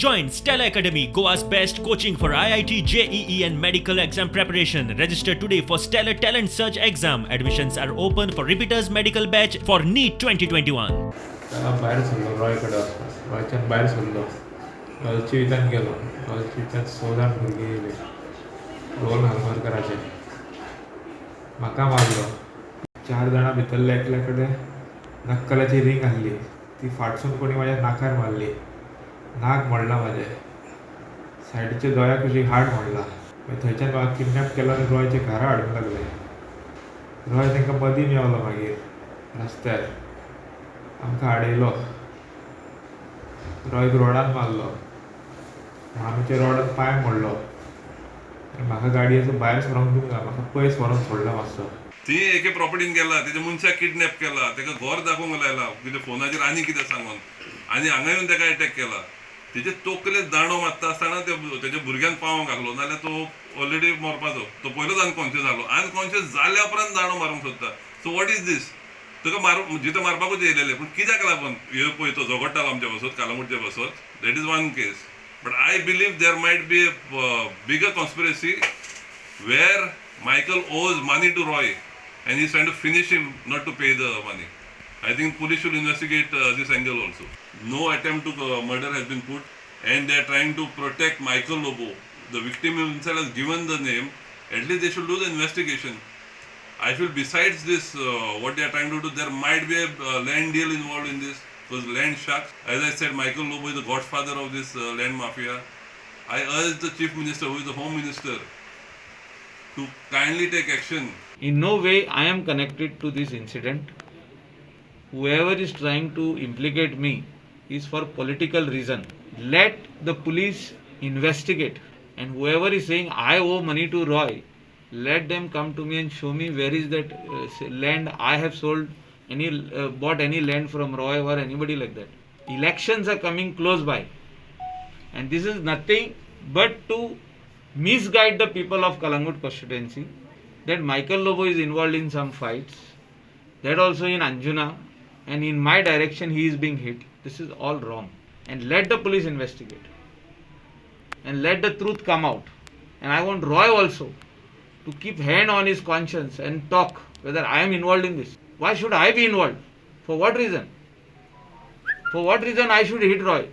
Join Stellar Academy, Goa's best coaching for IIT, JEE, and medical exam preparation. Register today for Stellar Talent Search exam. Admissions are open for repeaters medical batch for NEET 2021. तेन्ना भायर सरलो रॉय कडेन वचपाक. रॉयच्यान भायर सरलो, royal गेलो. Royal चिवितान स जाण भुरगीं येयले रोहन हलमरकराचे, म्हाका मारलो. चार जाणां भितरल्या एकल्या कडेन नक्कलाची रिंग आहली, ती फाटसून कोणी म्हाज्या नाकार मारली. नाक मोडलां म्हाजें, सायडीच्या दोळ्या कुशीक हाड मोडलां. मागीर थंयच्यान म्हाका किडनॅप केलो आनी रॉयच्या घरा हाडूंक लागले. रॉय तांकां मदीं मेवलो, मागीर रस्त्यार आमकां आडयलो. रॉयक रोडान मारलो, मामीच्या रोडान पांय मोडलो आनी म्हाका गाडयेचो भायर सरोंक दिवंक ना, म्हाका पयस व्हरोन सोडलो मातसो. ती एके प्रॉपर्टीन गेला, तेच्या मनशाक किडनॅप केला, तेका घर दाखोवंक लायला कितें फोनाचेर आनी कितें सांगून आनी हांगा येवन तेका एटॅक केला. तेजे तकलेक दांडो मारता आसतना ते तेच्या भुरग्यान पावोंक घातलो, नाल्यार तो ऑलरेडी मरपाचो. तो पयलोच अनकॉन्शियस जालो. अनकॉन्शियस जाल्या उपरांत दांडो मारूंक सोदता. So what is this? तुका मारू, जितो मारपाकूच येयलेले, पूण कित्याक लागून हे पळय तो झगडटालो आमच्या बसत, कालंगूटच्या बसत. That is one case, but I believe there might be a bigger conspiracy where Michael owes money to Roy and he's trying to finish him not to pay the money. I think police should investigate this angle also. No attempt to murder has been put and they are trying to protect Michael Lobo. The victim himself has given the name. At least they should do the investigation. I feel besides this, what they are trying to do, there might be a land deal involved in this. Because land sharks, as I said, Michael Lobo is the godfather of this land mafia. I urge the Chief Minister, who is the Home Minister, to kindly take action. In no way I am connected to this incident. Whoever is trying to implicate me is for political reason. Let the police investigate. And whoever is saying I owe money to Roy, let them come to me and show me where is that land I have sold any bought any land from Roy or anybody like that. Elections are coming close by. And this is nothing but to misguide the people of Calangute constituency that Michael Lobo is involved in some fights, that also in Anjuna, and in my direction he is being hit. This is all wrong. And let the police investigate. And let the truth come out. And I want Roy also to keep hand on his conscience and talk whether I am involved in this. Why should I be involved? For what reason? For what reason I should hit Roy?